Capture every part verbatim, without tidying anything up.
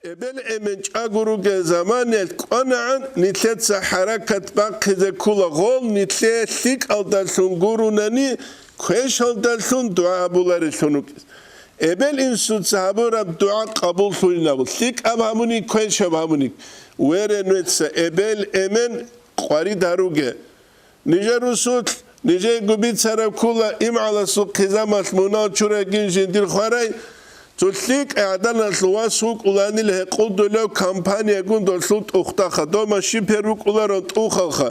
Эбел-эмен чӀаго ругел заманаялъ кӀванагӀан, нилъеца хӀаракат бахъизе ккола гъол, нилъее лъикӀалдалъун гурунани, квешалдалъун дугӀа гьабуларелъун рукӀиз. Эбел-инсуца гьабураб дугӀа къабуллъулинаб, лъикӀаб гьабуни, квешаб гьабуни. Верен веца, эбел-эмен къварид гьаруге. Нижер русулъ, нижего бицараб ккола имгӀаласул хъизамалъ мунал чурагин жиндир хварай, цо лъикӀай гӀаданалъул вас вукӀуланил гьекъолдулев компаниягун долъул тӀухъдаха, дома шипер вукӀуларал тӀухалха.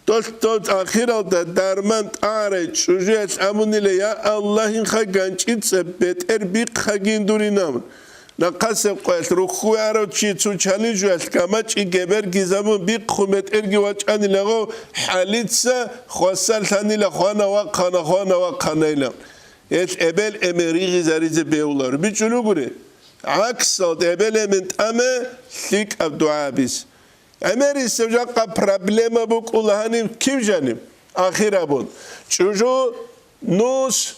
Долъ-долъ ахиралда дарман тӀагӀарай чӀужуялъ абунила: «Я Аллагьинха, ганчӀица бетӀер бихъагин дуринав». Нахъасеб къоялъ рухьуе арав чи цо чалижуялъ гамачӀи гебергизабун бихъун бетӀерги вачӀанилаго, хӀалица хвасарлъанила, хвана вахъана, хвана вахъанайила. Гьелъ эбел-эмен ригъизаризе бегьуларо. БичӀчӀулугури, гӀаксалда эбел-эмен тӀаме лъикӀаб дугӀа гьабиз. ГӀемерисев жакъа проблема букӀула гьанив кив жанив? Ахир абун. ЧӀужу, нус,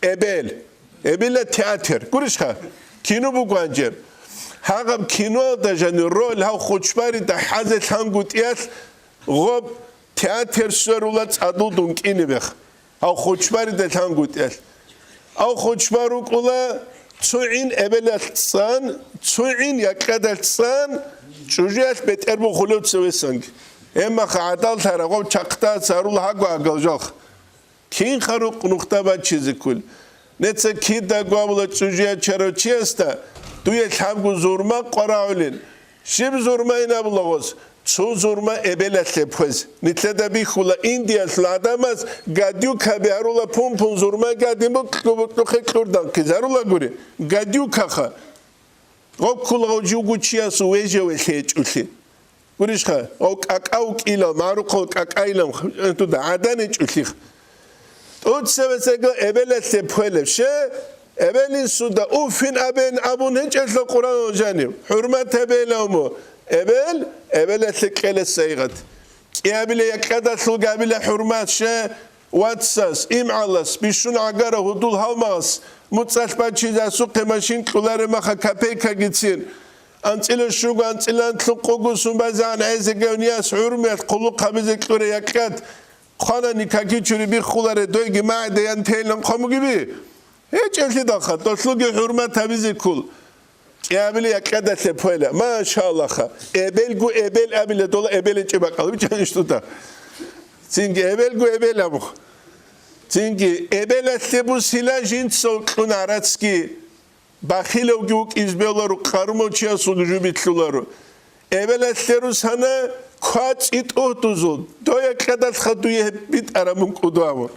эбел. Эбела театр. Гурищха? Кино буго гьанже. Гьагъаб киноялда жанив роль гьав хучбарида хӀазе лъангутӀиялъ гъоб театр сверула цӀадул дун кӀинебех. Гьав хучбарида лъангутӀиялъ. Гьав хучба рукӀула цо гӀин эбелалъ цӀан, цо гӀин якьадалъ цӀан, чӀужуялъ бетӀер бухулев цевесанги. Гьебмаха гӀадал лъара гъов чахъда царула гьаго агал жалх. Кинха рукъ нухда бачизе кколел? Неца кидаго абула чӀужу ячарав чиясда, дуе лъабго зурма къварагӀулин. Щиб зурмайин абула гъос? Цо зурма эбелалъе пхвез. Нилъеда бихьула, Индиялъул гӀадамаз гадюкаби гьарула, пун-пун зурма гадин букьу-букьухъе кьурдан хъизарулагури. Гадюкаха. Гъоб ккула гъов жугу чиясул вежаве лъечӀулъи. Гурищха, гъов кӀакӀав кӀилал, магӀрухъал кӀакӀайилан дуда гӀадан гьечӀулъих. ТӀуццабасаго эбелалъе пхвелеб. Ще, эбел-инсуда уфин абен абун гьечӀелъул Къуръан жанив. ХӀурмат гьабейилан мун. Эбел, эбелалъе кьела сайгъат. КӀиабила якьадалъулги абила хӀурмат, ще, вацас, имгӀалас, бищун гӀагара гьудул гьалмагъас, муцӀалъ бачизе асухъе машин кьолареб маха копейкагицин. АнцӀила щуго, анцӀила анлъукъого сумбазегӀан гӀезегав нияс гӀурмиялъ хъулухъ гьабизе кьуре якьад. Хъванани каки чури биххуларе, дойги магӀидаян тейилан хъван бугеби? ГьечӀелъидалха, долъуги хӀурмат гьабизе ккол. КӀиабили якьадалъе пойла. Машаллаха. Эбелгу эбел абила дола эбелечӀеб бакӀал бичӀанищ дуда. Цинги эбелгу эбел абухъ. Цинги эбелалъе бусила жинцав кьун гӀарацги. Бахилавги вукӀиз белару, къарумав чиясулги жубитлъулару. Эбелалъе русана квацӀи тӀугьдузул, дой якьадалъха дуе гьеб битӀараб мункӀудаву.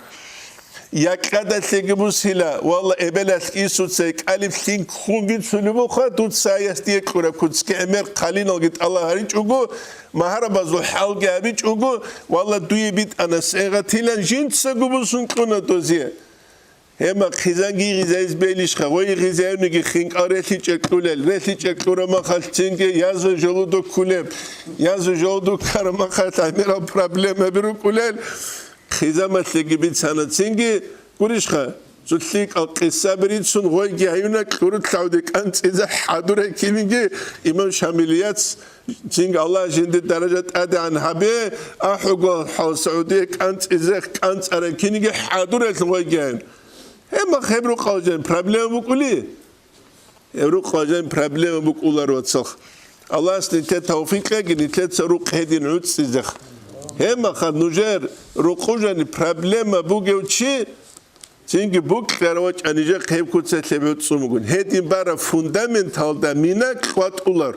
Якьадалъеги бусила, валла, эбелалъ исуца кӀалиблъин ккунги цулебухъа, дуца аяс дие кьура куцги гӀемер хъалиналги тӀала гьаричӀого, магьарабазул хӀалги гьабичӀого, валла, дуе битӀана сегъатилан жинцаго бусун кьуна дозе. Гьема хъизанги гъизайиз белищха, гъой гъизаявниги хинкӀал релъичӀе кьулел, релъичӀе кьурамахалъ цинги язу жолудо ккулеб, язу жолудо ккарамахалъ гӀемерал проблемаби рукӀулел, хъизамалъеги бицана цинги, гурищха, цулъи кӀал къиссаби рицун, гъойги гьаюна кьурулъавде кӀанцӀизе хӀадурай киниги имам Шамилияц. Цинги Аллагь жинди даража тӀадегӀан гьабе, ахӀуго хӀал Саудие кӀанцӀизе кӀанцӀарай киниги хӀадуралъ гъойгиян. Гьеб мах гьеб рукъалжан проблема букӀули? Гьеб рукъалжан проблема букӀулар, вацалх. Аллагьас нилъе тавфикъ кьеги, нилъеца рукъ гьедин гӀуцӀцӀизех. Гьеб маха нужер рукъужани проблема бугев чи, цинги букьарав вачӀа нижехъ гьеб куцалъе бецӀун бугун. Гьедин бараб фундаменталда мина кьватӀулар.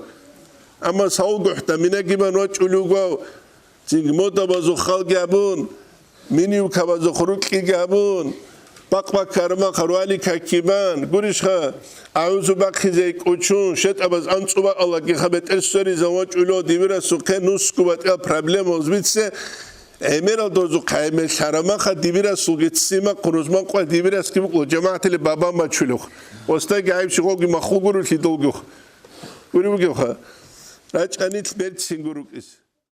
Амма савгухӀда минаги бан вачӀулев гав, цинги модабазухъалги абун, минивкабазухъ рукьиги абун, бакъ-баккармахъ руали каккибан, гурищха, агӀузу бахъизе кӀучун, шетӀабаз анцӀу бакъалагиха бетӀер сверизан вачӀулев дибирасухъе нусгу батӀиял проблемалз бице, ГӀемерал дозухъ гӀемер лъарамаха дибирасулги ццимахъ рузман къвай дибирасги букӀула, жамагӀатили бабан бачулев. Остайги гӀайиб щугъавги махлугурулъи долгух. Гури бугевха, рачӀанил берцин гурукӀис.